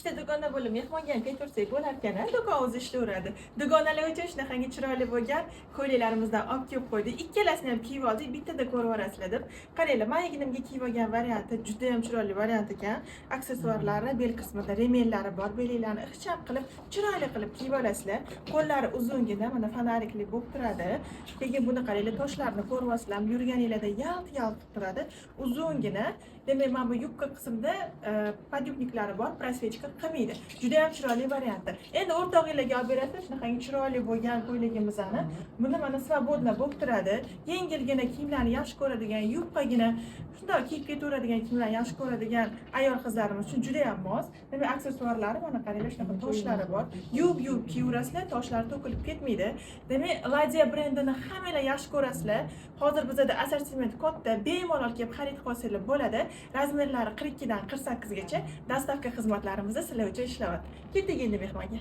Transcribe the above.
Ikkita do'konda bo'lib, mehmonga ham ketaversak bo'lar ekan, a? Do'kon o'zi ishlayveradi. Dugonalar uchun shunaqangi chiroyli bo'lgan ko'ylaklarimizdan olib kelib qo'ydik. Ikkalasini ham kiyib oldik, bittada ko'rib yuborasizlar deb. Qaranglar, mayiginimga kiyib olgan varianti juda ham chiroyli variant ekan. Aksessuarlari, bel qismida ремень lari bor, belinglarni ixcham qilib, chiroyli qilib kiyib olasizlar. Qo'llari uzungina, mana, фонарик li bo'lib turadi. Keyin buni qaranglar, toshlarni ko'ryapsizlarmi? Yurganinglarda yalt yalt qilib turadi. Uzungina. Demak, mana bu yubka qismida подъюбник lari bor, просвечка qilmaydi. Juda ham chiroyli varianti. Endi o'rtog'inglarga olib berasiz shunaqangi chiroyli bo'lgan ko'ylagimizni. Buni, mana, свободно bo'lib turadi. Yengilgina kiyimlarni yaxshi ko'radigan, yupqagina shundoq kiyib ketaveradigan kiyimlarni yaxshi ko'radigan ayol qizlarimiz uchun juda ham mos. Demak, aksessuarlari, mana, qaranglar, shunaqa toshlari bor. Yuvib yuvib kiyaverasizlar, toshlari to'kilib ketmaydi. Demak, Ladia brendini hammanglar yaxshi ko'rasizlar. Hozir bizada assortiment katta, bemalol kelib xarid qilsanglar bo'ladi. Размер lari 42 dan 48 gacha. Доставка xizmatlarimiz sizlar uchun ishlayapti. Ketdik endi mehmonga.